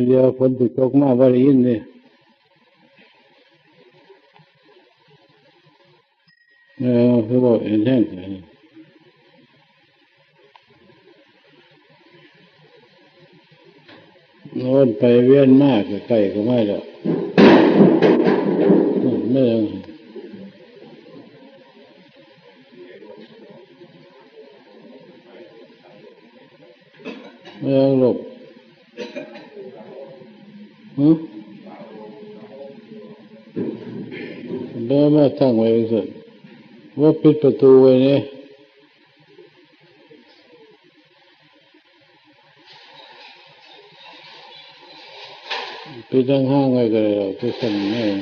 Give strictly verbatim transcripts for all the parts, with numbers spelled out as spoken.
เดี๋ยวฝนสิตกมาบ่ได้ยินเด้ เออ คือบ่เห็นแฮง วนไปเวียนมาก็ใกล้เข้ามาแล้ว ไม่ยัง ไม่ยังหลบ หึ บ่มาตั้งไว้จั่งซั้น ว่าปิดประตูไว้เนี่ย ปิดห่างๆไว้ก็ได้ดอก จั่งซั้นแม่น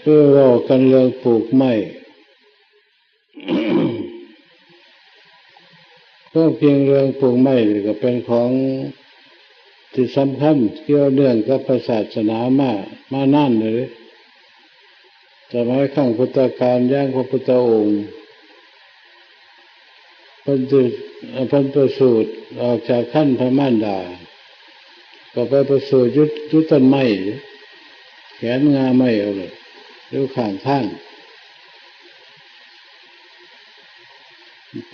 คือเว้ากันเรื่องปลูกไม้ ความจริงเรื่องปลูกไม้นี่ก็เป็นของที่สำคัญเกี่ยวเนื่องกับพระศาสนามา มานานเลย สมัยครั้งพุทธกาล อย่างพระพุทธองค์ เพิ่นจะ เพิ่นประสูติออกจากครรภ์พระมารดา ก็ไปประสูติอยู่ อยู่ต้นไม้ แขนง่าไม้เอาเลย อยู่ข้างทาง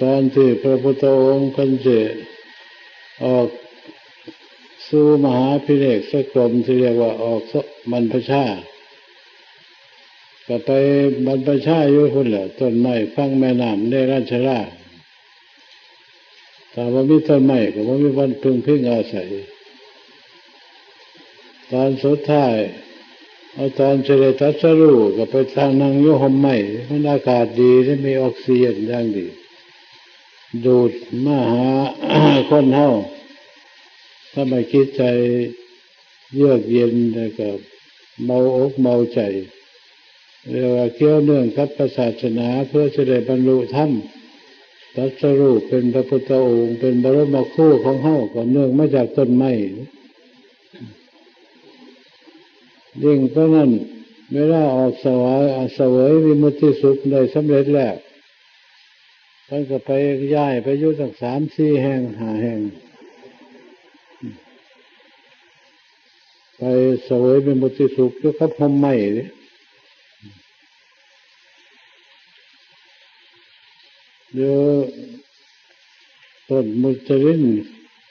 ตอนที่พระพุทธองค์เพิ่นจะออกสู่มหาภิเนศกรม ที่เรียกว่าออกบรรพชา ก็ไปบรรพชาอยู่พุ้นแหละ ต้นไม้ฝั่งแม่น้ำเนรัญชรา ถ้าบ่มีต้นไม้ก็บ่มีบ่อนพึ่งพิงอาศัย ตอนสุดท้าย เอาตอนสิได้ตรัสรู้ก็ไปนั่งอยู่ฮ่มไม้ มันอากาศดี และมีออกซิเจนอย่างดี ดูดมาหา คนเฮา ทำให้จิตใจเยือกเย็น แล้วก็เบาอกเบาใจ เรียกว่าเกี่ยวเนื่องกับพระศาสนา เพื่อจะได้บรรลุธรรม ตรัสรู้เป็นพระพุทธองค์ เป็นบรมครูของเฮา ก็เนื่องมาจากต้นไม้ ยิ่งกว่านั้น เวลาออกเสวย เสวยวิมุตติสุขได้สำเร็จแล้ว เพิ่นก็ไปย้ายไปอยู่ตั้งสามสี่แห่ง ห้าแห่ง ไปเสวยวิมุตติสุขอยู่กับฮ่มไม้เด้ อยู่ต้นมุจลิน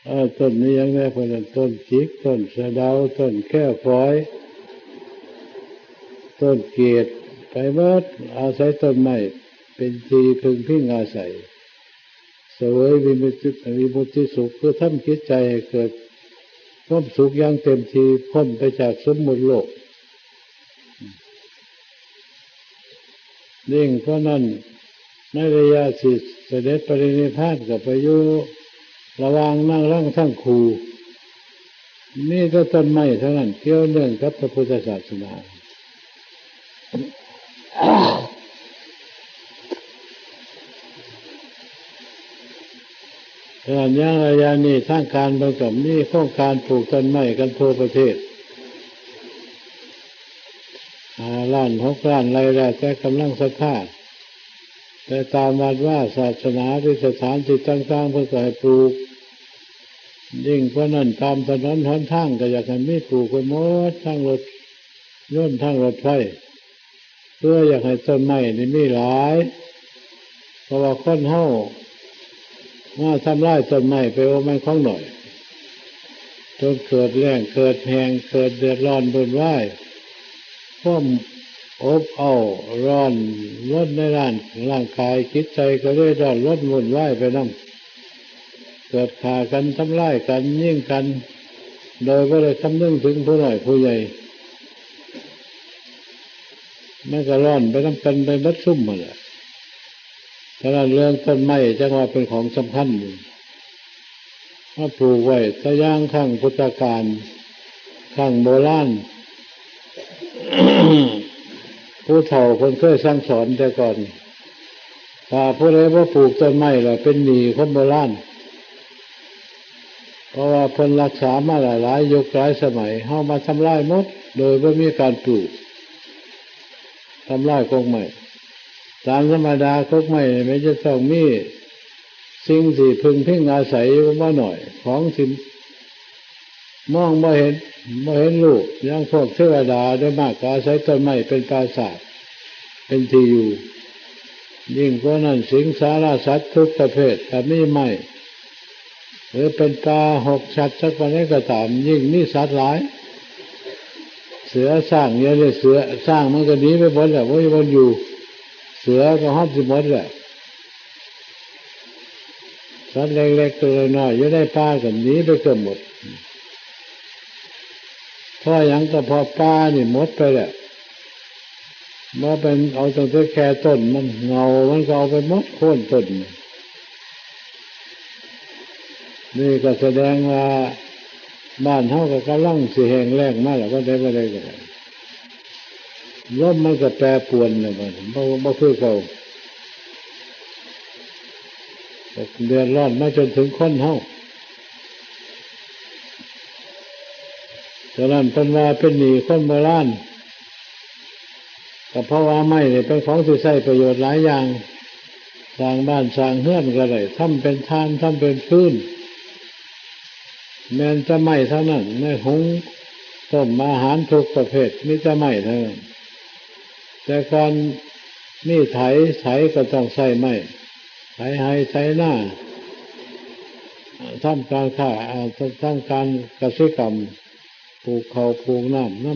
เอ่อ ต้นนี้ยังไง เพิ่นว่าต้นจิก ต้นสะเดา ต้นแค่ฝอย ต้นเกศ ไปหมด อาศัยต้นไม้เป็นที่พึ่งพิงอาศัย เสวยวิมุตติ วิมุตติสุข คือทำจิตใจให้เกิดความสุขอย่างเต็มที่ พ้นไปจากสมมุติโลก ยิ่งกว่านั้น ในระยะที่เสด็จปรินิพพานก็ไปอยู่ระหว่างนางรังทั้งคู่ มีแต่ต้นไม้เท่านั้น เกี่ยวเนื่องกับพระพุทธศาสนา ขณะนี้ระยะนี้ทางการเพิ่นก็มีโครงการปลูกต้นไม้กันทั่วประเทศ ห้าล้าน หกล้านไร่ แล้วแต่กำลังศรัทธา แต่ตามวัดวาศาสนาที่สถานที่ต่างๆ เพิ่นก็ให้ปลูก ยิ่งกว่านั้นตามถนนหนทางก็อยากให้มีปลูกไปหมด ทั้งรถยนต์ทั้งรถไฟ เพื่ออยากให้ต้นไม้นี่มีหลาย เพราะว่าคนเฮามาทำลายต้นไม้ไปว่ามันของหน่อย จนเกิดแล้ง เกิดแห้ง เกิดเดือดร้อนวุ่นวาย ความอบอ้าวร้อนรนในร่าง ร่างกายจิตใจก็เลยร้อนรนวุ่นวายไปนำ เกิดฆ่ากันทำลายกันยิงกัน โดยบ่ได้คำนึงถึงผู้น้อยผู้ใหญ่ มันก็ร้อนไปนำกันไปหมดซุมหั้นแหละ ฉะนั้นเรื่องต้นไม้จั่งว่าเป็นของสำคัญอยู่ มาปลูกไว้แต่อย่างครั้งพุทธกาล ครั้งโบราณ ผู้เฒ่าเพิ่นเคยสั่งสอนแต่ก่อน ถ้าผู้ใดบ่ปลูกต้นไม้ล่ะเป็นหนี้คนโบราณ เพราะว่าเพิ่นรักษามาหลายๆ ยุคหลายสมัย เฮามาทำลายหมด โดยบ่มีการปลูก ทำลายกกไม้ ตามธรรมดากกไม้นี่มันจะต้องมีสิ่งที่พึ่งพิงอาศัยอยู่บ่น้อย ของที่มองบ่เห็น บ่เห็นรูป อย่างพวกเทวดาโดยมากก็อาศัยต้นไม้เป็นปราสาท เป็นที่อยู่ ยิ่งกว่านั้นสิงสารสัตว์ทุกประเภทก็มีไม้ หรือเป็นป่าหกชัดสักปานใดก็ตาม ยิ่งมีสัตว์หลาย เสือช้าง อย่างนี้เสือช้างมันก็หนีไปหมดแหละ บ่มีบ่อนอยู่ เสือก็ฮอดสิหมดแหละ สัตว์เล็กๆตัวน้อยๆอยู่ในป่าก็หนีไปเกือบหมด เพราะหยัง ก็เพราะป่านี่หมดไปแล้ว บ่เป็นเอาตั้งแต่แค่ต้นมัน เงามันก็เอาไปหมดโค่นต้น นี่ก็แสดงว่าบ้านเฮาก็กำลังสิแห้งแล้งมาแล้ว ว่าได้บ่ได้ก็ได้ ลมมันก็แปรปรวนแล้วบัดนี้ บ่ บ่คือเก่า เดือดร้อนมาจนถึงคนเฮา ฉะนั้นเพิ่นว่าเป็นหนี้คนโบราณ ก็เพราะว่าไม้นี่เป็นของที่ใช้ประโยชน์หลายอย่าง สร้างบ้านสร้างเรือนก็ได้ ทำเป็นถ่าน ทำเป็นฟืน แม่นแต่ไม้เท่านั้น ในหุงต้มอาหารทุกประเภท มีแต่ไม้เท่านั้น แต่ก่อนมีไถ ไถก็ต้องใช้ไม้ ไถไฮ่ไถนา ทำการค้า อ่า ทำการกสิกรรม ปลูกข้าวปลูกน้ำน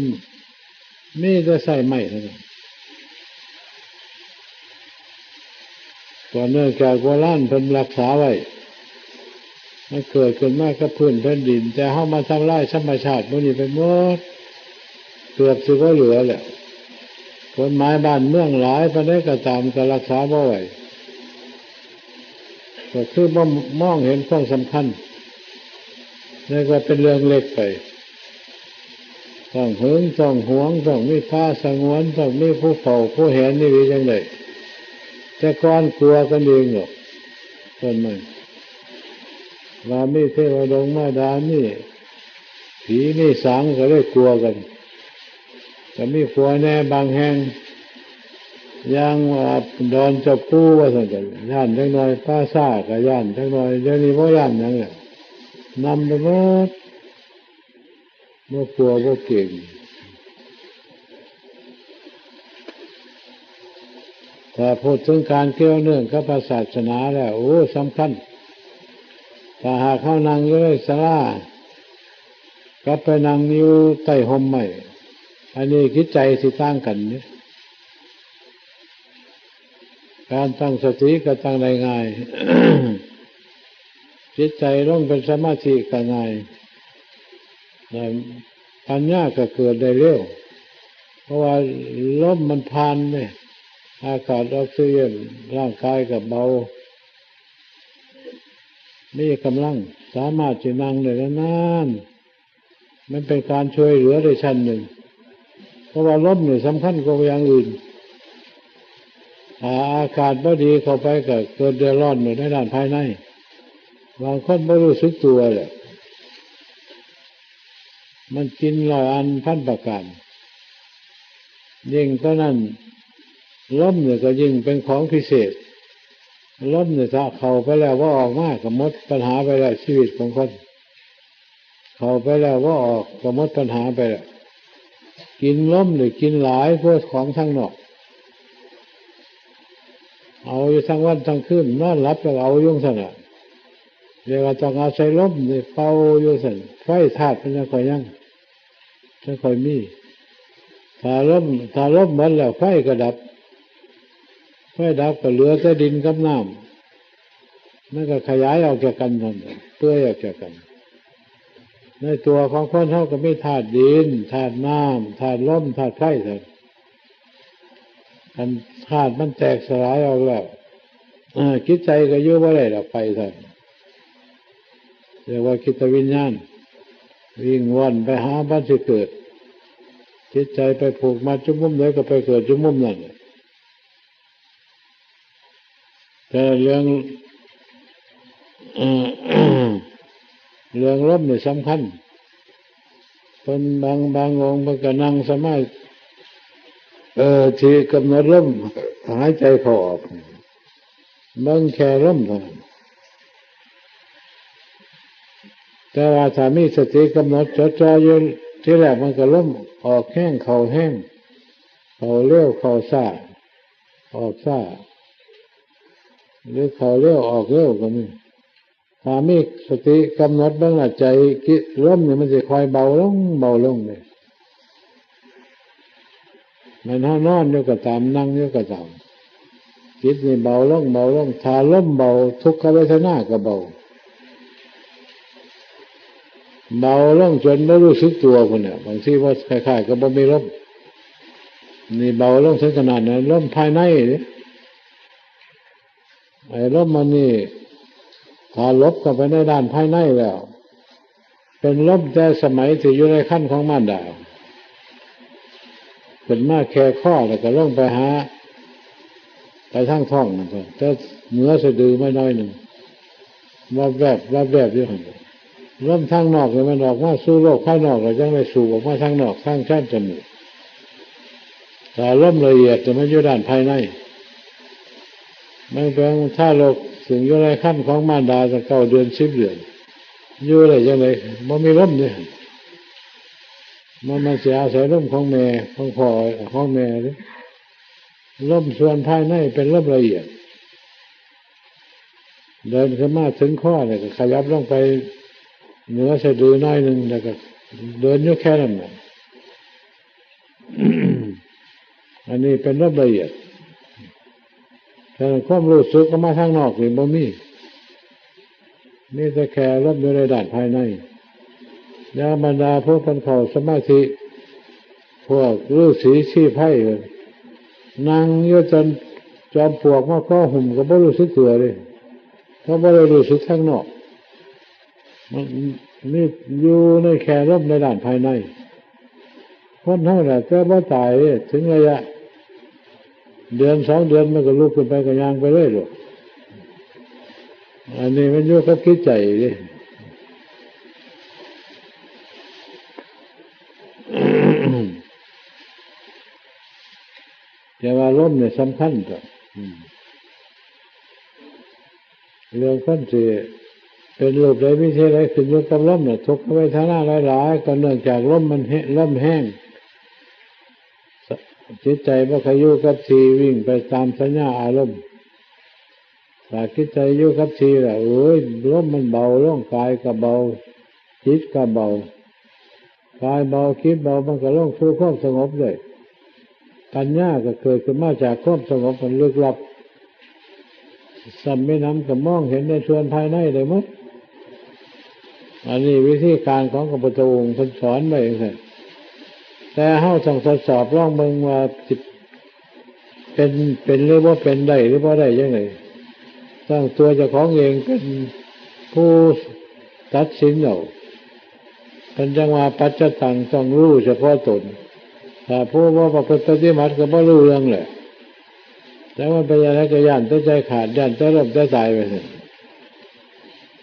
ำ มีแต่ใช้ไม้เท่านั้น ก็เนื่องจากโบราณเพิ่นรักษาไว้ มันเกิดขึ้นมากับพื้นแผ่นดิน แต่เฮามาทำลายธรรมชาติหมู่นี้ไปหมด เกือบสิบ่เหลือแล้ว กฎหมายบ้านเมืองหลายปานใดก็ตาม ก็รักษาบ่ไหว ก็คือบ่มองเห็นความสำคัญ นึกว่าเป็นเรื่องเล็กไป ต้องหึง ต้องหวง ต้องมีป่าสงวน ต้องมีผู้เฝ้าผู้แหน นี่ดีจังได๋ แต่ก่อนกลัวกันเองหรอก ต้นไม้ ว่ามีเทวดงมาดา มีผีมีสาง ก็เลยกลัวกัน ก็มีกลัวแน่บางแห่ง อย่างว่าดอนเจ้าปู่ว่าซั่น ก็ย้านจักหน่อย ป่าช้าก็ย้านจักหน่อย เดี๋ยวนี้บ่ย้านหยังแล้ว นำไปหมด บ่กลัวบ่เกรง ถ้าพูดถึงการเกี่ยวเนื่องกับพระศาสนาแล้ว โอ้ สำคัญ ถ้าหากเฮานั่งอยู่ในศาลา กับไปนั่งอยู่ใต้ฮ่มไม้ อันนี้จิตใจสิต่างกันเด้ การตั้งสติก็ตั้งได้ง่าย จิตใจลงเป็นสมาธิก็ง่าย และปัญญาก็เกิดได้เร็ว เพราะว่าลมมันผ่านเนี่ย อากาศออกซิเจน ร่างกายก็เบา มีกำลัง สามารถสินั่งได้นานๆ มันเป็นการช่วยเหลือได้ชั้นหนึ่ง เพราะว่าลมนี่สำคัญกว่าอย่างอื่น ถ้าอากาศบ่ดีเข้าไปก็เกิดเดือดร้อนอยู่ในด้านภายใน บางคนบ่รู้สึกตัวแหละ มันกินร้อยอันพันประการ ยิ่งกว่านั้น ลมเนี่ยก็ยิ่งเป็นของพิเศษ ลมเนี่ยถ้าเข้าไปแล้วบ่ออกมาก็หมดปัญหาไปแล้ว ชีวิตของคน เข้าไปแล้วบ่ออกก็หมดปัญหาไปแล้ว กินลมเนี่ยกินหลายกว่าของทางนอก เอาอยู่ทั้งวันทั้งคืน นอนหลับก็เอาอยู่ซั่นน่ะ เรียกว่าต้องอาศัยลมนี่เป่าอยู่ซั่น ไฟธาตุมันยังค่อยยัง จั่งค่อยมี ถ้าลม ถ้าลมหมดแล้วไฟก็ดับ ไฟดับก็เหลือแต่ดินกับน้ำ มันก็ขยายออกจากกันนั่น เปื่อยออกจากกัน ในตัวของคนเฮาก็มีธาตุดิน ธาตุน้ำ ธาตุลม ธาตุไฟเท่านั้น คันธาตุมันแตกสลายออกแล้ว เอ่อ จิตใจก็อยู่บ่ได้แล้ว ไปเท่านั้น เรียกว่าจิตวิญญาณ วิ่งว่อนไปหาบ่อนสิเกิด จิตใจไปผูกมัดอยู่มุมใดก็ไปเกิดอยู่มุมนั้น แต่เรื่อง เอ่อ เรื่องลมนี่สำคัญ เพิ่นบาง บางองค์เพิ่นก็นั่งสมา เออ ที่กำหนดลมหายใจเข้าออก เบิ่งแค่ลมเท่านั้น แต่ว่าถ้ามีสติกำหนดจดจ่ออยู่ ทีแรกมันก็ลมออกแฮงเข้าแฮง เข้าเร็วเข้าช้า ออกช้า หรือเข้าเร็วออกเร็วก็มี ถ้ามีสติกำหนดเบิ่งละ ใจกิ ลมนี่มันสิค่อยเบาลง เบาลงเลย แม่นเฮานอนอยู่ก็ตาม นั่งอยู่ก็ตาม จิตนี่เบาลง เบาลง ถ้าลมเบา ทุกขเวทนาก็เบา เบาลงจนบ่รู้สึกตัวพุ้นน่ะ บางทีว่าคล้ายๆ กับบ่มีลม นี่เบาลงถึงขนาดนั้น ลมภายในนี่ ไอ้ลมอันนี้ ถ้าหลบเข้าไปในด้านภายในแล้ว เป็นลมแต่สมัยที่อยู่ในครรภ์ของมารดา ขึ้นมาแค่คอแล้วก็ลงไปหา ไปทางท้องนั่นเถอะ แต่เหนือสะดือมาหน่อยหนึ่ง วับแวบ วับแวบอยู่หั่น ลมทางนอกเนี่ยมันออกมาสู่โลกภายนอก แล้วจั่งได้สูบออกมาทางนอก ทางช่องจมูก แต่ลมละเอียดเนี่ยมันอยู่ด้านภายใน มันเป็นทารกซึ่งอยู่ในครรภ์ของมารดาตั้งเก้าเดือน สิบเดือน อยู่ได้จั่งใด บ่มีลมเนี่ย มัน มันสิอาศัยลมของแม่ ของพ่อ ของแม่เด้ ลมส่วนภายในเป็นลมละเอียด เดินขึ้นมาถึงคอเนี่ยก็ขยับลงไปเหนือสะดือหน่อยหนึ่ง แล้วก็เดินอยู่แค่นั้นน่ะ อันนี้เป็นลมละเอียด แต่ความรู้สึกออกมาทางนอกนี่บ่มี มีแต่แค่ลมอยู่ในด้านภายใน อย่างบรรดาพวกเพิ่นเข้าสมาธิ พวกฤๅษีชีพไพร นั่งอยู่จนจอมปลวกมาเคาะหุ้มก็บ่รู้สึกตัวเลย เพราะบ่ได้รู้สึกทางนอก มันมีอยู่ในแค่ลมในด้านภายใน คนเฮาน่ะ แต่บ่ตายเด้ ถึงระยะ เดือนสองเดือนมันก็ลุกขึ้นไปก็ย่างไปเลยโลด อันนี้มันอยู่กับจิตใจเด้ แต่ว่าลมเนี่ยสำคัญตัว อืม เรื่องคนสิเป็นรูปใดวิธีใดขึ้นอยู่กับลมน่ะ ทุกขเวทนาหลายๆ ก็เนื่องจากลมมันแฮ-, ลมแฮง จิตใจบ่ค่อยอยู่กับที่ วิ่งไปตามสัญญาอารมณ์ ถ้าจิตใจอยู่กับที่ล่ะ โอ้ย ลมมันเบาลง กายก็เบา จิตก็เบา กายเบา จิตเบา มันก็ลงสู่ความสงบเลย ปัญญาก็เกิดขึ้นมาจากความสงบอันลึกลับ ซ้ำแม่นำก็มองเห็นในส่วนภายในได้หมด อันนี้วิธีการของพระพุทธองค์เพิ่นสอนไว้จั่งซี้ แต่เฮาต้องทดสอบลองเบิ่งว่าสิเป็น เป็นหรือบ่เป็น ได้หรือบ่ได้จั่งใด ต้องตัวเจ้าของเองเป็นผู้ตัดสินเอา เพิ่นจั่งว่าปัจจตัง ต้องรู้เฉพาะตน ถ้าผู้บ่ประพฤติปฏิบัติก็บ่รู้เรื่องแหละ แต่ว่าเป็นจั่งใดก็ย้านแต่ใจขาด ย้านแต่ล้มแต่ตายไปซั่น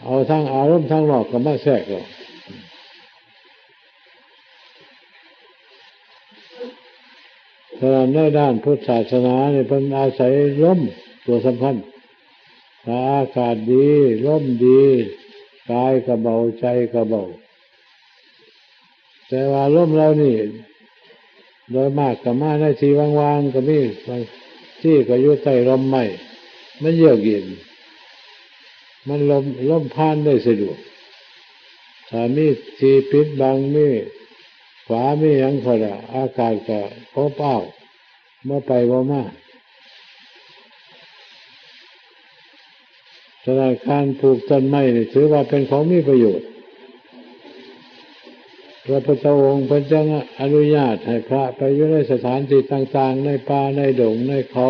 เอาทั้งอารมณ์ทางนอกเข้ามาแทรกเอา ฉะนั้นในด้านพุทธศาสนานี่เพิ่นอาศัยลมตัวสำคัญ ถ้าอากาศดี ลมดี กายก็เบา ใจก็เบา แต่ว่าลมเหล่านี้ โดยมากก็มาในที่ว่างๆ ก็มี บางที่ก็อยู่ใต้ร่มไม้ มันเยือกเย็น มันลม ลมผ่านได้สะดวก ถ้ามีที่ปิดบัง มีฝา มีหยังพอละ อากาศก็อบอ้าว บ่ไปบ่มา ฉะนั้นการปลูกต้นไม้นี่ถือว่าเป็นของมีประโยชน์ พระพุทธองค์เพิ่นจั่งอนุญาตให้พระไปอยู่ในสถานที่ต่างๆ ในป่า ในดง ในเขา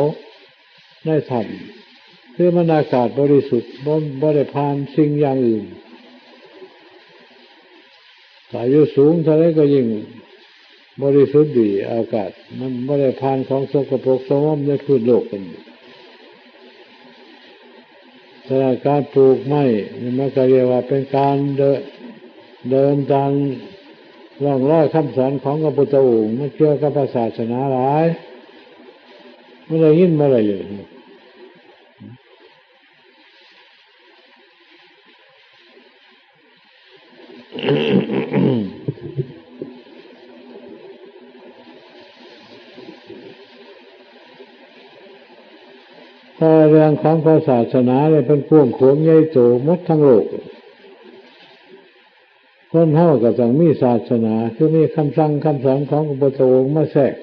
ในถ้ำ คือมันอากาศบริสุทธิ์ บ่ บ่ได้ผ่านสิ่งอย่างอื่น ถ้าอยู่สูงเท่าใดก็ยิ่งบริสุทธิ์ดี อากาศ มันบ่ได้ผ่านของสกปรกโสมมในพื้นโลกกัน ฉะนั้นการปลูกไม้นี่มันก็เรียกว่าเป็นการเดิน เดินตามร่องรอยคำสอนของพระพุทธองค์ มันเกี่ยวกับพระศาสนาหลาย มันได้ยินมาได้อยู่ ถ้าเรื่องของพระศาสนาเนี่ยเป็นกว้างขวางใหญ่โตหมดทั้งโลก คนเฮาก็ต้องมีศาสนา คือมีคำสั่งคำสอนของพระพุทธองค์มาแทรก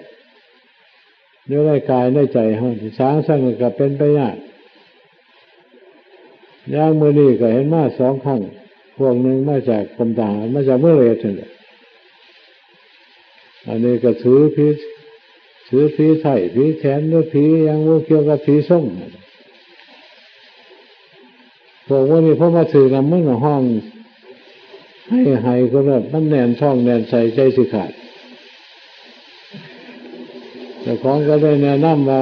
อยู่ในกายในใจเฮา สร้างสรรค์ก็เป็นไปยาก อย่างมื้อนี้ก็เห็นมาสองครั้ง พวกหนึ่งมาจากกรมทหาร มาจากเมืองเลยนั่นแหละ อันนี้ก็ถือผี ถือผีไถ่ ผีแถน หรือผีหยังบ่เกี่ยวกับผีทรง พวกมื้อนี้พอมาถือกัน มันก็ฮ้องไห้ๆ ก็แบบมันแน่นท้องแน่นไส้ ใจสิขาด เจ้าของก็ได้แนะนำว่า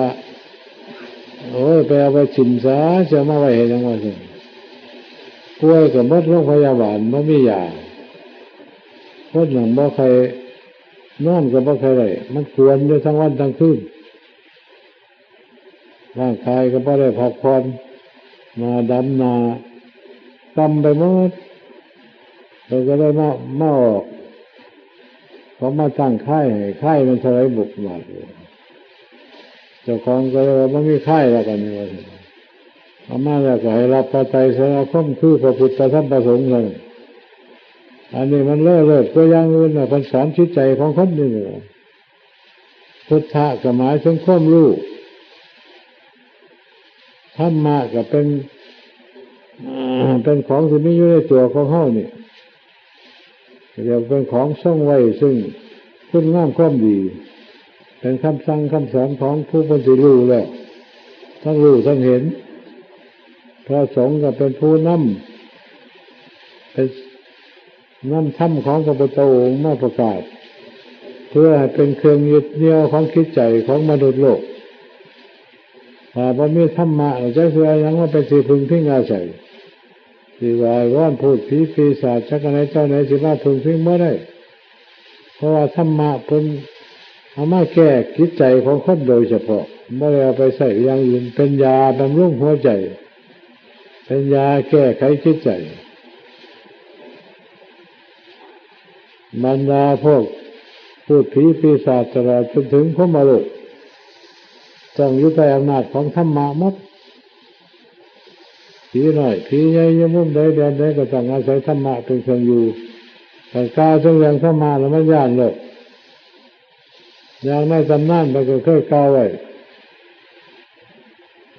โอ้ย ไปเอาไปถิ่มซะ จะมาไว้เฮ็ดหยังวะซั่น ป่วยก็หมดโรงพยาบาล บ่มียา คนนั่นบ่ใคร นอนก็บ่ใครได้ มันกวนอยู่ทั้งวันทั้งคืน ร่างกายก็บ่ได้พักผ่อน หน้าดำหน้ากำไปหมด เพิ่นก็เลยมา มาออก เขามาตั้งค่ายให้ ค่ายมันเท่าไหร่บุกบาท เจ้าของก็เลยว่า บ่มีค่ายแล้วกันนี่ว่า เอามาแล้วก็ให้รับพระไตรสรณคม คือพระพุทธพระธรรมพระสงฆ์เท่านั้น อันนี้มันเลิศเลิศกว่าอย่างอื่นนะ เพิ่นสอนจิตใจของคนนี่นะ พุทธะก็หมายถึงความรู้ ธรรมะก็เป็น เอ่อ เป็นของที่มีอยู่ในตัวของเฮานี่ เรียกเป็นของทรงไว้ซึ่งคุณงามความดี เป็นคำสั่งคำสอนของผู้เพิ่นที่รู้แล้ว ทั้งรู้ทั้งเห็น พระสงฆ์ก็เป็นผู้นำ เป็นนำธรรมของพระพุทธองค์มาประกาศ เพื่อให้เป็นเครื่องยึดเหนี่ยวของจิตใจของมนุษย์โลก ถ้าบ่มีธรรมะ จักสิเอาหยังมาเป็นที่พึ่งพิงอาศัย สิไหว้วอนพูดผีปีศาจจักอันไหนเจ้าไหน สิมาพึ่งพิงบ่ได้ เพราะว่าธรรมะเพิ่นเอามาแก้จิตใจของคนโดยเฉพาะ บ่ได้เอาไปใช้อย่างอื่น เป็นยาบำรุงหัวใจ เป็นยาแก้ไขจิตใจ บรรดาพวกพูดผีปีศาจตลอดจนถึงพรหมโลก ต้องอยู่ใต้อำนาจของธรรมะหมด ผีน้อย ผีใหญ่ อยู่มุมใดแดนใด ก็ต้องอาศัยธรรมะเป็นเครื่องอยู่ ถ้ากล่าวถึงเรื่องธรรมะแล้วมันย้านโลก อย่างในตำนานมันก็เคยกล่าวไว้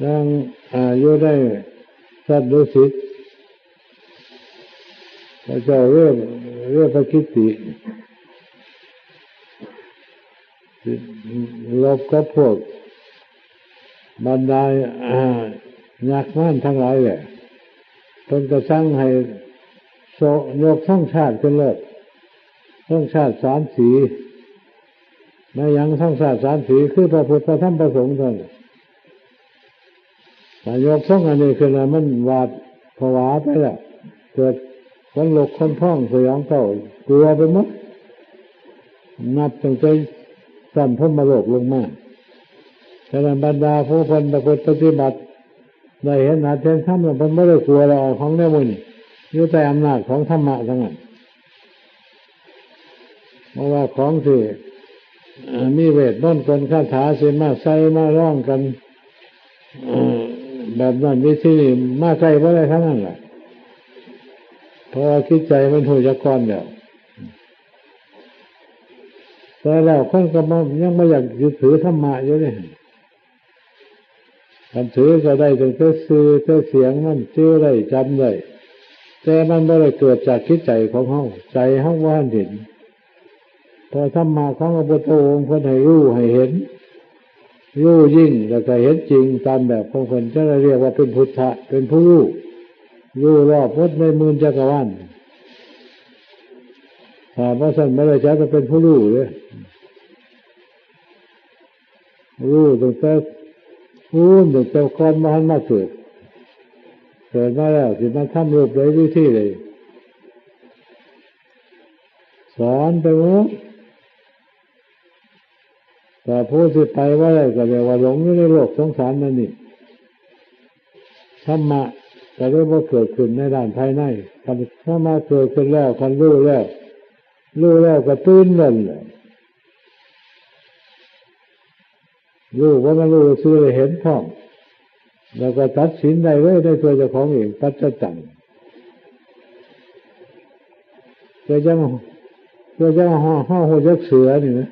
อย่าง อ่า อยู่ในสัตว์ดุสิต พระเจ้าเว เวปกิตติ รบกับพวกบรรดา อ่า ยักษ์มารทั้งหลายแหละ เพิ่นก็สั่งให้โซะ ยกธงชาติขึ้นโลด ธงชาติสามสี แม่นหยังธงชาติสามสี คือพระพุทธพระธรรมพระสงฆ์เท่านั้น ถ้ายกธงอันนี้ขึ้นแล้วมันหวาดผวาไปแล้ว เกิดขนลุกขนพองสยองเกล้า กลัวไปหมด นับตั้งแต่ชั้นพรหมโลกลงมา ฉะนั้นบรรดาผู้เพิ่นประพฤติปฏิบัติ ได้เห็นอาจเห็นธรรมแล้วเพิ่นบ่ได้กลัวแล้ว ของแนวหมู่นี้ อยู่ใต้อำนาจของธรรมะทั้งนั้น เพราะว่าของที่ เอ่อ มีเวทมนต์กลคาถาสิมาใส่มาร้องกัน เอ่อ แบบนั้นวิธีนี้มาใส่บ่ได้ทั้งนั้นแหละ เพราะว่าจิตใจมันฮู้จักก่อนแล้ว แต่แล้วคนก็บ่ ยังบ่อยากยึดถือธรรมะอยู่เด้ คันถือก็ได้ตั้งแต่ชื่อแต่เสียงมัน จื่อได้ จำได้ แต่มันบ่ได้เกิดจากจิตใจของเฮา ใจเฮาบ่ทันเห็น เพราะธรรมะของพระพุทธองค์เพิ่นให้รู้ให้เห็น รู้ยิ่งแล้วก็เห็นจริงตามแบบของเพิ่น จะได้เรียกว่าเป็นพุทธะ เป็นผู้รู้ รู้รอบหมดในหมื่นจักรวาล ถ้าบ่ซั้นบ่ได้จักว่าเป็นผู้รู้เด้ รู้ตั้งแต่พู้น ตั้งแต่ก่อนบ่ทันมาเกิด เกิดมาแล้วสิมาทำรูปใดวิธีใด สอนไปหมด แต่ผู้ที่ไปบ่ได้ก็เรียกว่าหลงอยู่ในโลกสงสารนั่นนี่ ธรรมะก็เลยบ่เกิดขึ้นในด้านภายใน คันธรรมะเกิดขึ้นแล้ว คันรู้แล้ว รู้แล้วก็ตื่นนั่นแหละ รู้ว่ามันรู้ซื่อ เห็นพร้อม แล้วก็ตัดสินได้เลยในตัวเจ้าของเอง ปัจจตัง เพื่อจะมา เพื่อจะมาฮ้อง ฮ้องฮู้จักเสือนี่นะ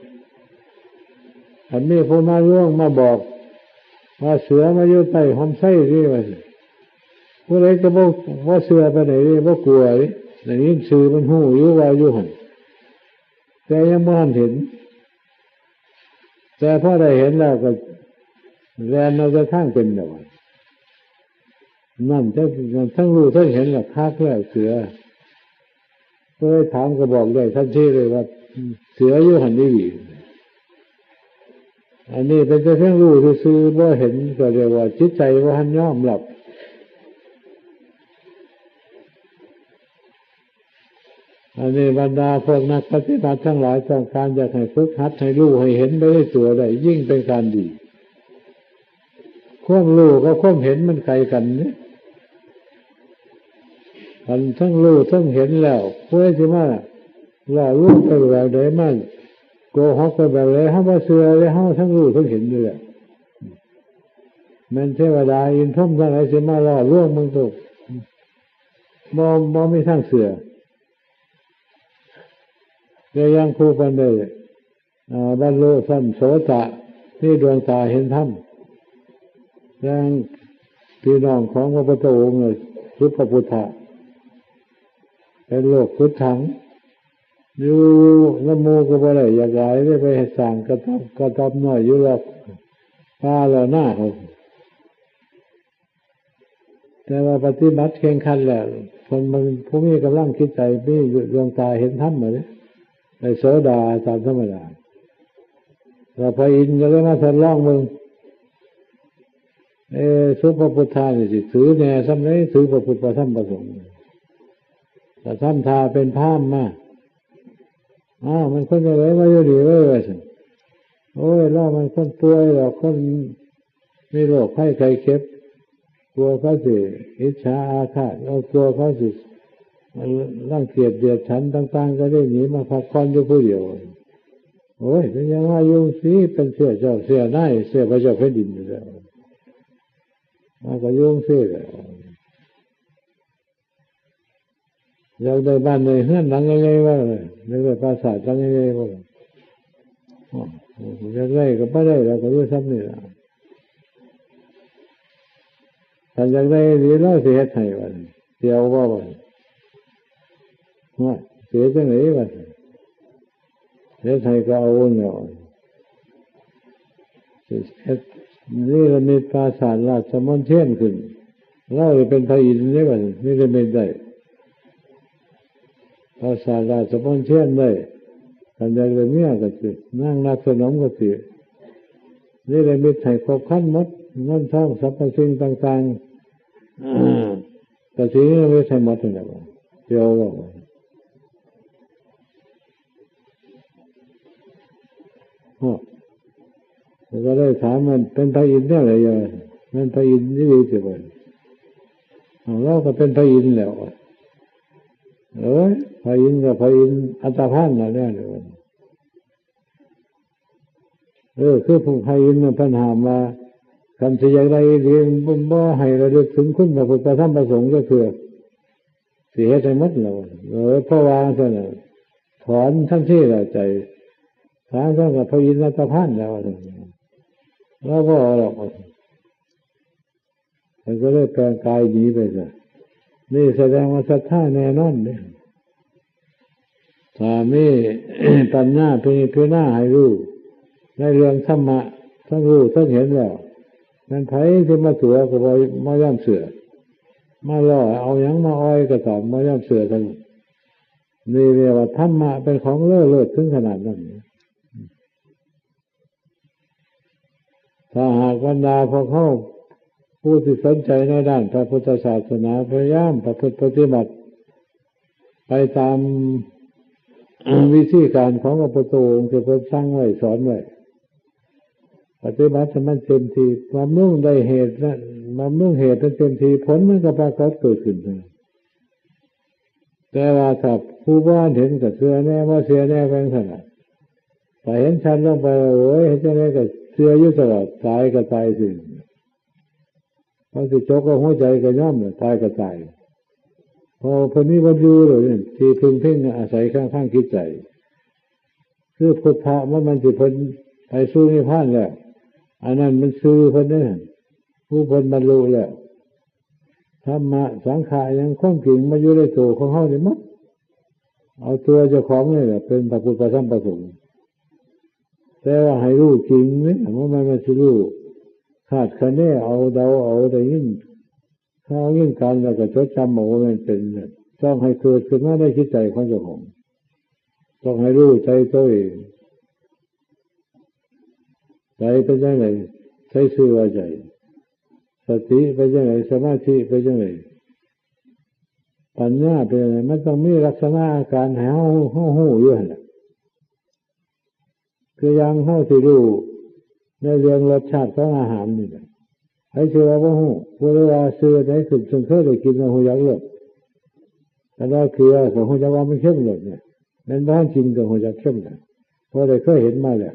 อันนี้ผู้มาล่วงมาบอก ว่าเสือมาอยู่ใต้ฮ่มไชนี่ ว่าซั่น ผู้ใดก็บ่ บ่เชื่อปานใดเด้ บ่กลัวเด้ ได้ยินชื่อมันฮู้อยู่ว่าอยู่หั่น แต่ยังบ่ทันเห็น แต่พอได้เห็นแล้วก็แล่นเอาแต่ทางเป็นแล้ว นั่นทั้ง ทั้งรู้ทั้งเห็นล่ะ คักแล้วเสือ ก็เลยถามก็บอกได้ทันทีเลยว่า เสืออยู่หั่นอีหลี อันนี้เป็นแต่เพียงรู้ซื่อๆ บ่เห็น ก็เรียกว่าจิตใจบ่ทันยอมรับ อันนี้บรรดาพวกนักปฏิบัติทั้งหลายต้องการอยากให้ฝึกหัดให้รู้ให้เห็นไปในตัวได้ ยิ่งเป็นการดี ความรู้กับความเห็นมันไกลกันนี่ คันทั้งรู้ทั้งเห็นแล้ว ผู้ใดสิมาหลอกลวงไปแบบใด มาโกหกไปแบบใด เฮาบ่เชื่อเลย เฮาทั้งรู้ทั้งเห็นอยู่แล้ว แม่นเทวดาอินทร์พรหมทั้งหลายสิมาหลอกลวงมึงก็บ่ บ่มีทางเชื่อ แต่อย่างผู้เพิ่นได้ อ่า บรรลุชั้นโสตะ มีดวงตาเห็นธรรม อย่างพี่น้องของพระพุทธองค์น่ะ สุปพุทธะ เป็นโลกุตถัง อยู่นำหมู่ก็บ่ได้อยากหลาย ได้ไปสร้างกระต๊อบ กระต๊อบน้อยอยู่รอบป่าละนาเขา แต่ว่าปฏิบัติเคร่งครัดแล้ว คนมันผู้มีกำลังจิตใจ มีดวงตาเห็นธรรมหมดเลย ได้โสดาตามธรรมดา แล้วพระอินทร์ก็เลยมาทดลองเบิ่ง เออ สุปพุทธานี่สิถือแน่ส่ำใด ถือพระพุทธพระธรรมพระสงฆ์ แต่ทำท่าเป็นพราหมณ์มา อ้าว มันคนจั่งใดมาอยู่นี่เว้ย ว่าซั่น โอ้ย ลาวมันคนป่วยดอก คนมีโรคภัยไข้เจ็บ กลัวเขาสิอิจฉาอาฆาต เออ กลัวเขาสิรังเกียจเดียดฉันต่างๆ ก็เลยหนีมาพักผ่อนอยู่ผู้เดียว โอ้ย เป็นหยังมาอยู่จั่งซี้ เป็นเสื้อเจ้าเสื้อนาย เสื้อพระเจ้าแผ่นดินอยู่แล้ว มาก็อยู่จั่งซี้แหละ อยากได้บ้านได้เฮือนหลังใหญ่ๆ ว่า อยากได้ปราสาทหลังใหญ่ๆ ว่า อยากได้ก็บ่ได้ แล้วก็อยู่ส่ำนี่ล่ะ คันอยากได้อีหลี ลาวสิเฮ็ดให้ ว่า สิเอาบ่ ว่า ว่า สิเฮ็ดจั่งใด ว่า เฮ็ดให้ก็เอาแล้ว เฮ็ดนิรมิตปราสาทราชมณเฑลขึ้น ลาวสิเป็นพระอินทร์เด้ บัดนี้ นิรมิตได้ ปราสาทราชมณเฑลได้ คันอยากได้เมียก็สิ นางนาคสนมก็สิ นิรมิตให้ครบครันหมด เงินทองสรรพสิ่งต่างๆ ก็สินิรมิตให้หมดนั่นแหละ เดี๋ยวว่า ฮะ ก็เลยถามมันเป็นพระอินทร์แนวใด แม่นพระอินทร์อีหลีติบ่ อ้าว ลาวก็เป็นพระอินทร์แล้ว เอ้ย พระอินทร์ก็พระอินทร์อันธพาลนั่นแหละ เออ คือพระอินทร์น่ะเพิ่นห้ามว่า คันสิอยากได้อีหลี บ่ บ่ให้ระลึกถึงคุณพระพุทธพระธรรมพระสงฆ์จักเทื่อ สิเฮ็ดให้หมดแล้ว เออ เพราะว่าซั่นน่ะ ถอนทันทีแล้วใจ ถอนซั่นก็พระอินทร์อันธพาลแล้ว ลาวบ่เอาดอก เพิ่นก็เลยแปลงกายหนีไปซะ นี่แสดงว่าศรัทธาแน่นอนเด้ ถ้ามี ปัญญาพิจารณาให้รู้ ในเรื่องธรรมะ ทั้งรู้ทั้งเห็นแล้ว แม่นไผสิมาตั๋วก็บ่ บ่ยอมเชื่อ มาล่อเอาหยังมาอ่อยก็ตาม บ่ยอมเชื่อทั้ง นี่เรียกว่าธรรมะเป็นของเลอเลิศถึงขนาดนั้น ถ้าหากบรรดาพวกเฮาผู้ที่สนใจในด้านพระพุทธศาสนา พยายามประพฤติปฏิบัติไปตามวิธีการของพระพุทธองค์ที่เพิ่นสั่งไว้สอนไว้ ปฏิบัติให้มันเต็มที่ บำรุงได้เหตุนะ บำรุงเหตุให้เต็มที่ ผลมันก็ปรากฏเกิดขึ้นนะ แต่ว่าถ้าผู้บ่เห็นก็เชื่อแน่ บ่เชื่อแน่ แม่นซั่นน่ะ ถ้าเห็นชัดลงไป โอ้ย เฮ็ดจั่งใดก็เชื่ออยู่ตลอด ตายก็ตายซื่อ เขาสิจกเอาหัวใจก็ยอมน่ะ ตายก็ตาย เพราะเพิ่นมีบ่อนอยู่แล้วนี่ ที่พึ่งพิงอาศัยข้างทางจิตใจ คือพุทธะมัน มันสิเพิ่นไปสู่นิพพานแล้ว อันนั้นมันชื่อเพิ่นเด้อ ผู้เพิ่นบรรลุแล้ว ธรรมะ สังขะ หยัง ความจริงมาอยู่ในตัวของเฮานี่หมด เอาตัวเจ้าของนี่แหละเป็นพระพุทธพระธรรมพระสงฆ์ แต่ว่าให้รู้จริงนี่ บ่แม่นว่าสิรู้คาดคะเน เอาเดาเอา ได้ยินข่าวยินการแล้วก็จดจำเอา บ่แม่นเป็น ต้องให้เกิดขึ้นมาในจิตใจของเจ้าของ ต้องให้รู้ใจตัวเอง ใจเป็นจั่งใด ใช้ชื่อว่าใจ สติเป็นจั่งใด สมาธิเป็นจั่งใด ปัญญาเป็นจั่งใด มันต้องมีลักษณะอาการให้เฮา เฮาฮู้อยู่หั่นแหละ คืออย่างเฮาสิรู้ในเรื่องรสชาติของอาหารนี่แหละ ไผสิว่าบ่ฮู้ ผู้ใดว่าชื่อใดขึ้น ซึ่งเคยได้กินแล้วฮู้จักรส คันว่าเกลือก็ฮู้จักว่ามันเค็มโลดเนี่ย แม่นบ่ทันกินก็ฮู้จักเค็มน่ะ เพราะได้เคยเห็นมาแล้ว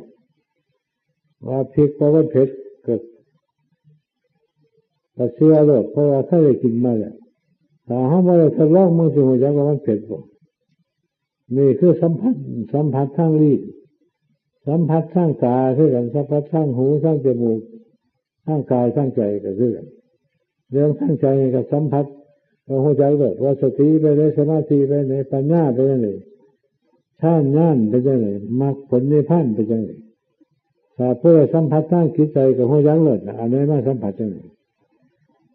ว่าพริกว่ามันเผ็ดก็ ก็เชื่อโลด เพราะว่าเคยได้กินมาแล้ว ถ้าเฮาบ่ได้ทดลอง มันสิฮู้จักว่ามันเผ็ดบ่ นี่คือสัมผัส สัมผัสทางลิ้น สัมผัสทางตาคือกัน สัมผัสทางหู ทางจมูก ทางกาย ทางใจก็คือกัน เรื่องทางใจนี่ก็สัมผัส ก็ฮู้จักโลดว่าสติไปไหน สมาธิไปไหน ปัญญาไปไหน ฌานญาณเป็นจั่งใด มรรคผลนิพพานเป็นจั่งใด ถ้าผู้ใดสัมผัสทางจิตใจก็ฮู้จักโลดนะ อันใดมาสัมผัสจั่งใด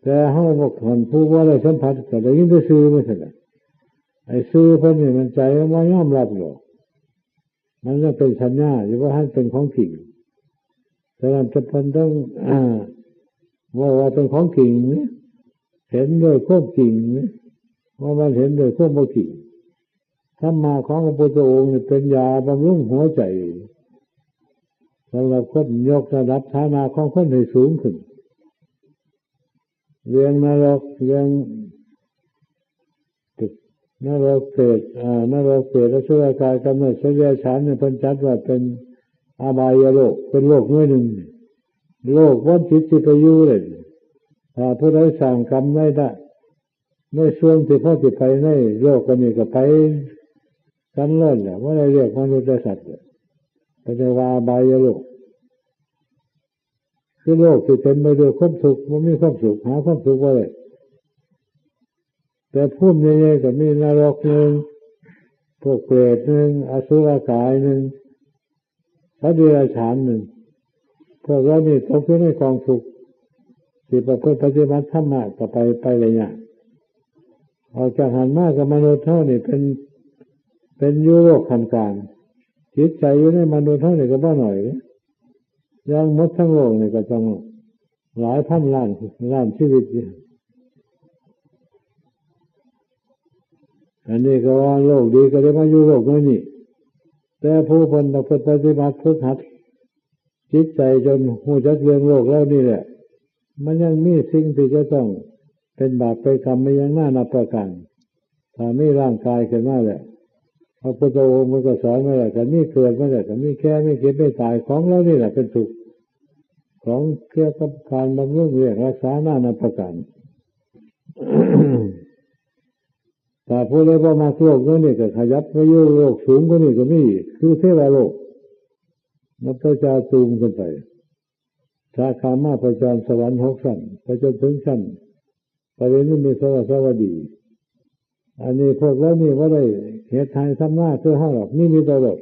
แต่เฮาบ่ คันผู้บ่ได้สัมผัสก็ได้ยินแต่ชื่อมันซั่นน่ะ ไอ้ชื่อเพิ่นนี่มันใจมันบ่ยอมรับดอก มันยังเป็นสัญญาอยู่ บ่ทันเป็นของจริง ฉะนั้นเพิ่นต้อง อ่า เว้าว่าเป็นของจริง เห็นด้วยความจริง ว่ามันเห็นด้วยความบ่จริง ธรรมะของพระพุทธองค์นี่เป็นยาบำรุงหัวใจ สำหรับคนยกระดับฐานะของคนให้สูงขึ้น เรื่องนรก เรื่องนรกเปรต อ่า นรกเปรต อสุรกาย กำเนิดสัตว์เดรัจฉานนี่เพิ่นจัดว่าเป็นอบายโลก เป็นโลกหน่วยหนึ่ง โลกบ่อนจิตสิไปอยู่เลย ถ้าผู้ใดสร้างกรรมไว้ได้ ในส่วนที่พอสิไปในโลกอันนี้ก็ไปกันโลดแหละ บ่ได้เรียกมนุษย์และสัตว์เลย เพิ่นเรียกว่าอบายโลก คือโลกที่เต็มไปด้วยความทุกข์ บ่มีความสุข หาความสุขบ่ได้ แต่ภูมิใหญ่ๆก็มีนรกหนึ่ง พวกเปรตหนึ่ง อสุรกายหนึ่ง สัตว์เดรัจฉานหนึ่ง พวกเหล่านี้ตกอยู่ในกองทุกข์ สิประพฤติปฏิบัติธรรมะก็ไป ไปได้ยาก ออกจากหั้นมาก็มนุษย์เฮานี่เป็น เป็นอยู่โลกขั้นกลาง จิตใจอยู่ในมนุษย์เฮานี่ก็บ่น้อยเด้ อย่างหมดทั้งโลกนี่ก็ต้องหลายพันล้าน ล้านชีวิตอยู่ อันนี้ก็ว่าโลกดีก็ได้มาอยู่โลกนี้นี่ แต่ผู้เพิ่นประพฤติปฏิบัติฝึกหัดจิตใจจนฮู้จักเรื่องโลกแล้วนี่แหละ มันยังมีสิ่งที่จะต้องเป็นบาปเป็นกรรมมาอย่างนานาประการ ถ้ามีร่างกายขึ้นมาแล้ว พระพุทธองค์มันก็สอนไว้แล้ว ก็มีเกิดมาแล้ว ก็มีแก่ มีเจ็บ มีตาย ของเหล่านี้แหละเป็นทุกข์ ของเกี่ยวกับการบำรุงเลี้ยงรักษานานาประการ ถ้าผู้ใดบ่มักโลกนี้นี่ก็ขยับไปอยู่โลกสูงกว่านี้ก็มีอีก คือเทวโลก นับแต่จาตุมขึ้นไป สาขามาพจรสวรรค์หกชั้น ไปจนถึงชั้น ปรินิพพานสวัสดี อันนี้พวกเรานี่บ่ได้เฮ็ดไฮ่ทำนาคือเฮาดอก มีมีแต่โลก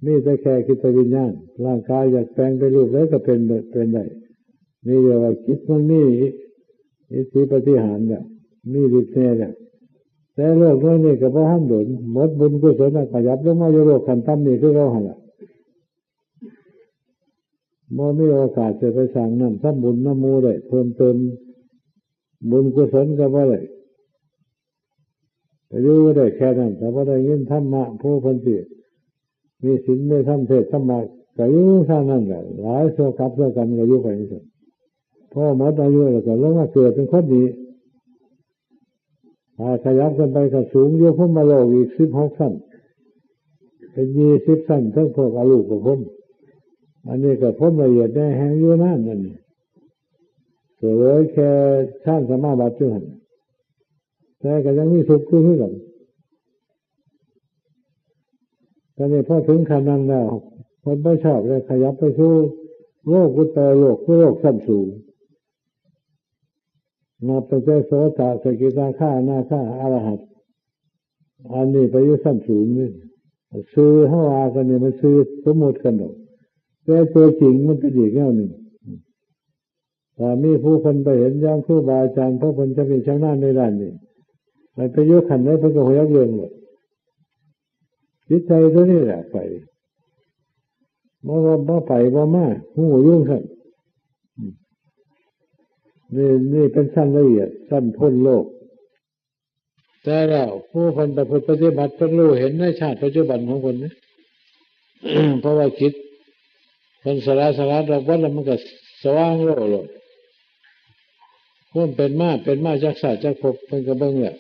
มีแต่แค่จิตวิญญาณ ร่างกายอยากแปลงเป็นรูปใดก็เป็น เป็นได้ นี่เรียกว่าจิตมันมีอิทธิปาฏิหาริย์เนี่ย มีฤทธิ์แน่เนี่ย แต่โลกนี้นี่ก็บ่ทันโดน หมดบุญกุศลแล้ว ขยับลงมาอยู่โลกขั้นต่ำนี่คือเก่าหั่นล่ะ บ่มีโอกาสจะไปสร้างน้ำทำบุญนำหมู่ได้ เพิ่มเติมบุญกุศลก็บ่ได้ ก็อยู่ได้แค่นั้น ถ้าบ่ได้ยินธรรมะ ผู้เพิ่นสิมีศีลมีธรรม เทศน์ธรรมะ ก็อยู่ซั่นนั่นแหละ หลายเทื่อกลับเทื่อกันก็อยู่ไปจั่งซั่น พอหมดอายุแล้วก็ลงมาเกิดเป็นคนนี้ อ่า ขยับกันไปก็สูงอยู่พรหมโลกอีกสิบหกชั้น เป็นยี่สิบชั้น ทั้งพวกอรูปพรหม อันนี้ก็พรหมละเอียดแน่แฮงอยู่นานนั่นนี่ เสวยแค่ฌานสมาบัติอยู่หั่น แต่ก็ยังมีทุกข์อยู่คือกัน ตอนนี้พอถึงขั้นนั้นแล้ว เพิ่นบ่ชอบเลย ขยับไปสู่โลกุตตรโลก คือโลกชั้นสูง นับตั้งแต่โสตะ สกิทาคา อนาคา อรหัต อันนี้ไปอยู่ชั้นสูงนี่ ชื่อเฮาว่ากันนี่มันชื่อสมมุติกันดอก แต่ตัวจริงมันเป็นอีกแนวหนึ่ง ถ้ามีผู้คนไปเห็นอย่างครูบาอาจารย์ เพราะเพิ่นจะมีชำนาญในด้านนี้ ไปอยู่ขั้นใดเพิ่นก็ฮู้จักเรื่องหมด จิตใจตัวนี้แหละไป บ่ว่าบ่ไปบ่มา ฮู้อยู่ซั่น อืม นี่ นี่เป็นชั้นละเอียด ชั้นพ้นโลก แต่แล้วผู้เพิ่นประพฤติปฏิบัติ เพิ่นรู้เห็นในชาติปัจจุบันของเพิ่นนี่ เพราะว่าจิตเพิ่นสละ สละออกเบิดแล้ว มันก็สว่างโลกโลด ความเป็นมา เป็นมาจักชาติจักภพ เพิ่นก็เบิ่งแล้ว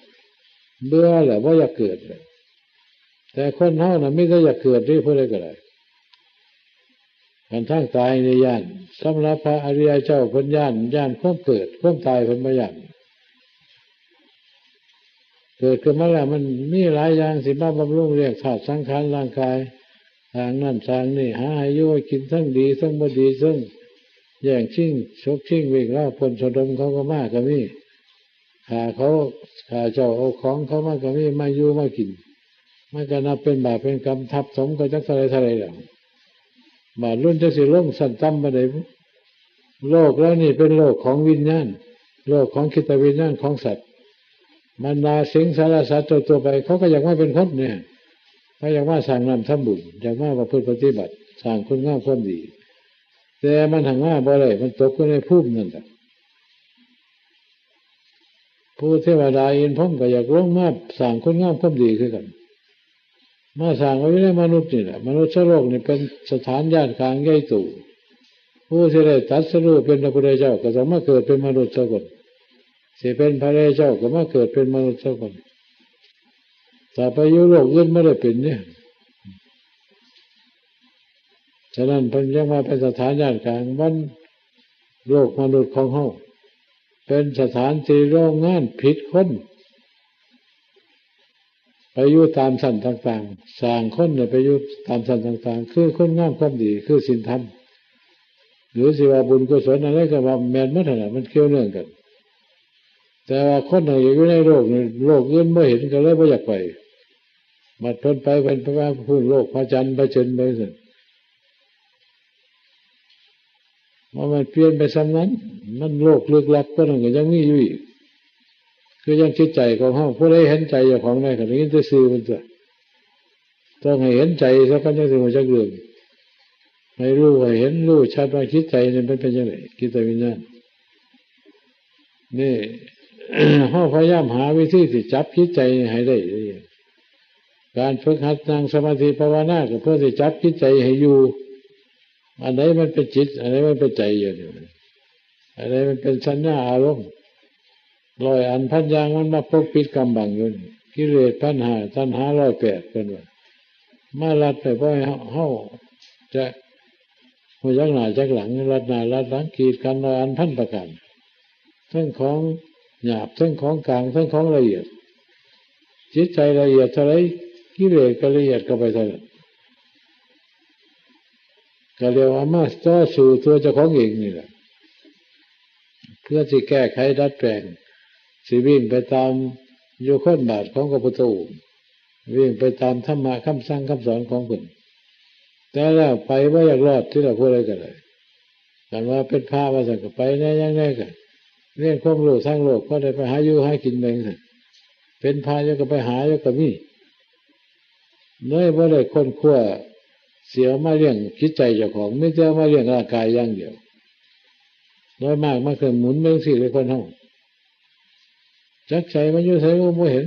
เบื่อแล้ว บ่อยากเกิดแล้ว แต่คนเฮาน่ะมีแต่อยากเกิดเด้ ผู้ใดก็ได้ อันทางตายนี่ย้าน สำหรับพระอริยเจ้าเพิ่นย้าน ย้านความเกิด ความตายเพิ่นบ่ย้าน เกิดขึ้นมาแล้วมันมีหลายอย่างสิมาบำรุงเลี้ยงธาตุสังขารร่างกาย สร้างนั่นสร้างนี่ หาให้อยู่ให้กิน ทั้งดีทั้งบ่ดี ทั้งแย่งชิง ฉกชิงวิ่งราวปล้นสะดมเขาก็มาก็มี ฆ่าเขา ฆ่าเจ้าเอาของเขามาก็มี มาอยู่มากิน มันก็นับเป็นบาปเป็นกรรมทับถมก็จักเท่าใดเท่าใดแล้ว บาดรุ่นจักสิลงชั้นต่ำปานใด โลกแล้วนี่เป็นโลกของวิญญาณ โลกของจิตวิญญาณของสัตว์ บรรดาสิงสารสัตว์ทั่วๆไป เขาก็อยากมาเป็นคนเนี่ย เขาอยากมาสร้างน้ำทำบุญ อยากมาประพฤติปฏิบัติ สร้างคุณงามความดี แต่มันหังมาบ่ได้ มันตกอยู่ในภูมินั่นแหละ ผู้เทวดาอินทร์พรหมก็อยากลงมาสร้างคุณงามความดีคือกัน มาสร้างไว้ในมนุษย์นี่แหละ มนุษย์โลกนี่เป็นสถานย่านกลางใหญ่โต ผู้ที่ได้ตรัสรู้เป็นพระพุทธเจ้าก็ต้องมาเกิดเป็นมนุษย์ซะก่อน สิเป็นพระอริยเจ้าก็มาเกิดเป็นมนุษย์ซะก่อน ถ้าไปอยู่โลกอื่นบ่ได้เป็นเนี่ย ฉะนั้นเพิ่นยังว่าเป็นสถานย่านกลาง มันโลกมนุษย์ของเฮา เป็นสถานที่โรงงานผลิตคน ไปอยู่ตามชั้นต่างๆ สร้างคนเนี่ยไปอยู่ตามชั้นต่างๆ คือคุณงามความดี คือศีลธรรม หรือสิว่าบุญกุศลอะไรก็ว่าแม่นหมดนั่นแหละ มันเกี่ยวเนื่องกัน แต่ว่าคนน่ะอยู่ในโลกนี่ โลกอื่นบ่เห็นก็เลยบ่อยากไป บัดเพิ่นไป เพิ่นไปว่าพู้นโลกพระจันทร์พระเจินไปซั่น ว่ามันเปลี่ยนไปส่ำนั้น มันโลกลึกลับกว่านั้นก็ยังมีอยู่อีก คือยังจิตใจของเฮา ผู้ใดเห็นใจเจ้าของได้ก็ได้ยินแต่ชื่อมันตัว ต้องให้เห็นใจซะก่อนจังสิรู้จักเรื่อง ให้รู้ให้เห็นรู้ชัดว่าจิตใจนี่มันเป็นจังได๋ จิตวิญญาณ นี่ เฮาพยายามหาวิธีสิจับจิตใจให้ได้ การฝึกหัดนั่งสมาธิภาวนาก็เพื่อสิจับจิตใจให้อยู่ อันใดมันเป็นจิต อันใดมันเป็นใจอยู่นี่ อันใดมันเป็นสัญญาอารมณ์ ร้อยอันพันอย่างมันมาปกปิดกำบังอยู่นี่ กิเลสพันห้า ตัณหาร้อยแปด เพิ่นว่า มาลัดไปบ่ให้เฮา เฮาจะฮู้จักหน้าจักหลัง ลัดหน้าลัดหลัง กีดกันร้อยอันพันประการ ทั้งของหยาบ ทั้งของกลาง ทั้งของละเอียด จิตใจละเอียดเท่าใด กิเลสก็ละเอียดเข้าไปเท่านั้น ก็เรียกว่ามาต่อสู้ตัวเจ้าของเองนี่แหละ เพื่อสิแก้ไขดัดแปลง สิวิ่งไปตามโยคะบาทของพระพุทธองค์ วิ่งไปตามธรรมะคำสั่งคำสอนของเพิ่น แต่แล้วไปบ่อยากรอดที่ละผู้ใดก็ได้ คันว่าเป็นพระว่าซั่นก็ไปแหน่หยังแหน่ก็เรียนความรู้ทางโลก พอได้ไปหาอยู่หากินไปจั่งซั้น เป็นพระอยู่ก็ไปหาอยู่ก็มี เลยบ่ได้ค้นคว้าสิเอามาเลี้ยงจิตใจเจ้าของ มีแต่เอามาเลี้ยงร่างกายอย่างเดียว โดยมากมันก็หมุนไปจั่งซี้เลยคนเฮา จักใจมันอยู่ไสก็บ่เห็น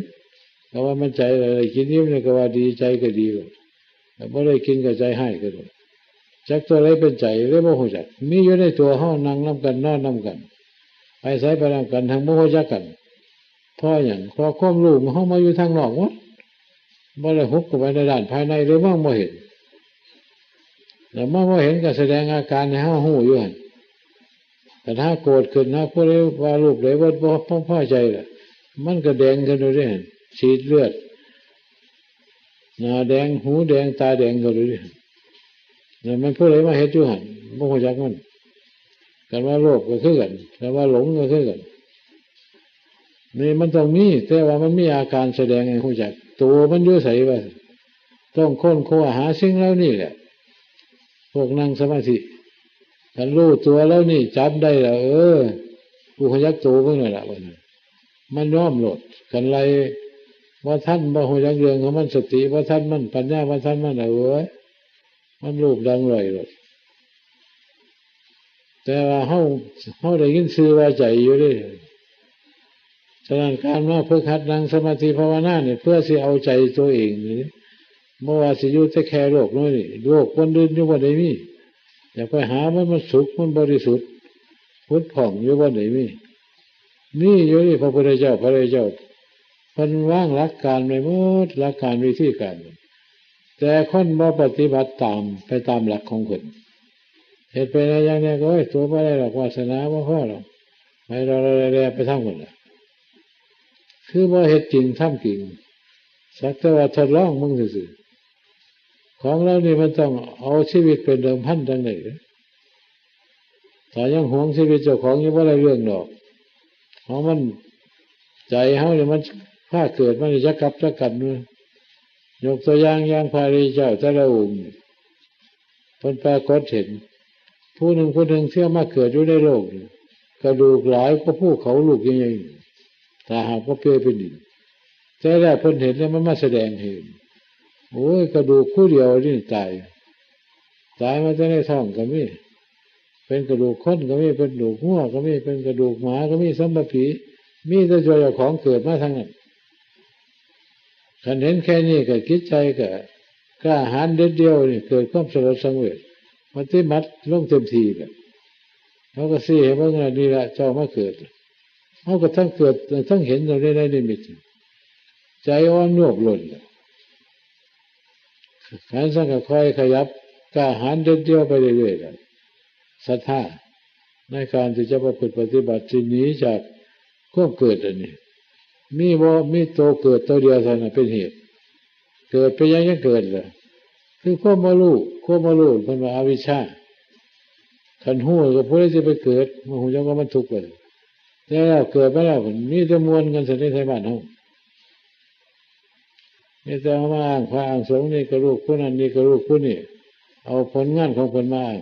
แต่ว่ามันใจอะไร กินอิ่มนี่ก็ว่าดี ใจก็ดี แต่บ่ได้กินก็ใจฮ้ายก็โดน จักตัวใดเป็นใจเลยบ่ฮู้จัก มีอยู่ในตัวเฮา นั่งนำกัน นอนนำกัน ไปไสไปนำกัน ทั้งบ่ฮู้จักกัน เพราะหยัง เพราะความรู้ของเฮามาอยู่ทางนอกหมด บ่ได้หุบเข้าไปในด้านภายในเลย มองบ่เห็น แล้วมองบ่เห็นก็แสดงอาการให้เฮาฮู้อยู่หั่น คันหาโกรธขึ้น หาผู้ใดว่ารูปใดบ่ บ่ บ่พอใจล่ะ มันก็แดงขึ้นอยู่เด้หั่น ฉีดเลือด หน้าแดง หูแดง ตาแดงขึ้นอยู่เด้หั่น แล้วมันผู้ใดมาเฮ็ดอยู่หั่น บ่ฮู้จักมัน คันว่าโลภก็คือกัน คันว่าหลงก็คือกัน นี่มันต้องมี แต่ว่ามันมีอาการแสดงให้ฮู้จัก ตัวมันอยู่ไสวะ ต้องค้นคว้าหาสิ่งเหล่านี้แหละ พวกนั่งสมาธิ คันรู้ตัวแล้วนี่จับได้แล้ว เออ กูฮู้จักตัวมึงนั่นล่ะ ว่าซั่น มันยอมโลด คันไล่บ่ทัน บ่ฮู้จักเรื่องของมัน สติบ่ทันมัน ปัญญาบ่ทันมัน เอ้ย มันรูปดังลอยโลด แต่ว่าเฮา เฮาได้ยินชื่อว่าใจอยู่เด้ ฉะนั้นการมาฝึกหัดนั่งสมาธิภาวนาเนี่ย เพื่อสิเอาใจตัวเองนี่ บ่ว่าสิอยู่แต่แค่โลกน้อยนี่ โลกคนอื่นอยู่บ่ได้มี อยากไปหามัน มันสุข มันบริสุทธิ์ ผุดผ่องอยู่บ่ได้มี นี่อยู่นี่ พระพุทธเจ้า พระพุทธเจ้า เพิ่นวางหลักการไว้หมด หลักการวิธีการ แต่คนบ่ปฏิบัติตาม ไปตามหลักของเพิ่น เฮ็ดไปแล้วอย่างเนี้ยก็ โอ้ย ตัวบ่ได้ดอก วาสนาบ่พอดอก ไปรอๆแลๆไปทางพุ้นล่ะ คือบ่เฮ็ดจริงทำจริง สักแต่ว่าทดลองมึงซื่อๆ ของเรานี่มันต้องเอาชีวิตเป็นเดิมพันจั่งใด๋ ถ้ายังหวงชีวิตเจ้าของอยู่บ่ได้เรื่องดอก ของมัน ใจเฮานี่มันพาเกิดมานี่จักกับจักกันอยู่ ยกตัวอย่าง อย่างพระอริยเจ้าแต่ละองค์ เพิ่นปรากฏเห็น ผู้หนึ่งผู้หนึ่งเที่ยวมาเกิดอยู่ในโลกนี่ กระดูกหลายกว่าภูเขาลูกใหญ่ๆ ถ้าหากว่าเปรียบเป็นดิน แต่แล้วเพิ่นเห็นแล้วมันมาแสดงให้เห็น โอ้ย กระดูกคู่เดียวนี่ตาย ตายมาแต่ในท้องก็มี เป็นกระดูกคนก็มี เป็นกระดูกงัวก็มี เป็นกระดูกหมาก็มี สัมภี มีแต่ตัวเจ้าของเกิดมาทั้งนั้น คันเห็นแค่นี้ก็จิตใจก็กล้าหาญเด็ดเดี่ยวนี่ เกิดความสลดสังเวช ปฏิบัติลงเต็มที่แหละ เขาก็ซี้ให้เบิ่งว่า นี่ละเจ้ามาเกิด เขาก็ทั้งเกิดทั้งเห็นอยู่ในนิมิต ใจอ่อนโยบหล่น ขันสังก็ค่อยขยับกล้าหาญเด็ดเดี่ยวไปเรื่อยๆล่ะ ศรัทธาในการที่จะประพฤติปฏิบัติที่หนีจากความเกิดอันนี้ มีบ่ มีตัวเกิดตัวเดียวเท่านั้นเป็นเหตุ เกิดไปยังยังเกิดล่ะ คือความบ่รู้ ความบ่รู้เพิ่นว่าอวิชชา คันฮู้ก็ผู้ใดสิไปเกิด บ่ฮู้จักว่ามันทุกข์ไป แต่แล้วเกิดมาแล้ว มีแต่ม่วนกันซั่นเด้ไทบ้านเฮา มีแต่เอามาอ้างพระอ้างสงฆ์ นี่ก็ลูกผู้นั้น นี่ก็ลูกผู้นี้ เอาผลงานของเพิ่นมาอ้าง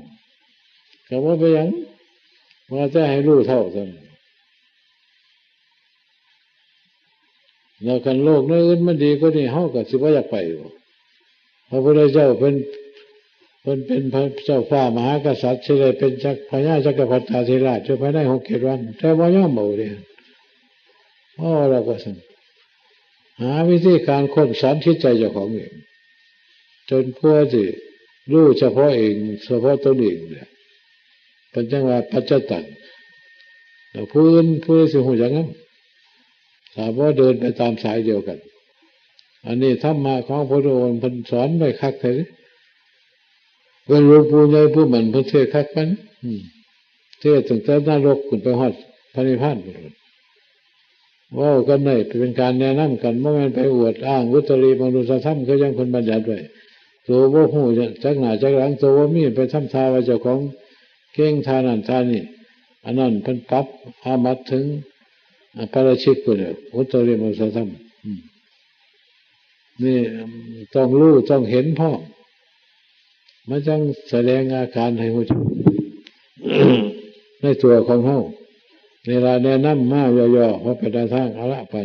ก็บ่เป็นหยัง ว่าแต่ให้รู้เท่าเท่านั้น แล้วคันโลกอื่นมันดีกว่านี้ เฮาก็สิบ่อยากไปบ่ พระพุทธเจ้าเพิ่น เพิ่นเป็นพระเจ้าฟ้ามหากษัตริย์ สิได้เป็นจักร พญาจักรพรรดิราชอยู่ภายในหกเจ็ดวัน แต่บ่ยอมเอาเด้ เพราะว่าเราก็ซั่น หาวิธีการค้นสอนจิตใจเจ้าของเอง จนกว่าสิรู้เฉพาะเอง เฉพาะตนเองเนี่ย เพิ่นจั่งว่าปัจจตัง แล้วผู้อื่น ผู้อื่นสิฮู้จักนำ ถ้าบ่เดินไปตามสายเดียวกัน อันนี้ธรรมะของพระพุทธองค์เพิ่นสอนไว้คักแท้เด้ เป็นหลวงปู่ใหญ่ผู้หมั่นเพิ่นเทศน์คักปาน อืม เทศน์ตั้งแต่นรกขึ้นไปฮอดพระนิพพานพุ้น เว้ากันได้เป็นการแนะนำกัน บ่แม่นไปอวดอ้างอุตริมนุสธรรม คือจั่งเพิ่นบัญญัติไว้ ตัวบ่ฮู้จักหน้าจักหลัง ตัวบ่มี ไปทำท่าว่าเจ้าของเก่งท่านั้นท่านี้ อันนั้นเพิ่นปรับอาบัติถึง อ่า ปาราชิกพุ้นน่ะ อุตริมนุสธรรม อืม นี่ต้องรู้ต้องเห็นพร้อม มันจั่งแสดงอาการให้ฮู้จัก ในตัวของเฮา นี่ล่ะแนะนำมาย่อๆ พอเป็นแนวทาง เอาละไป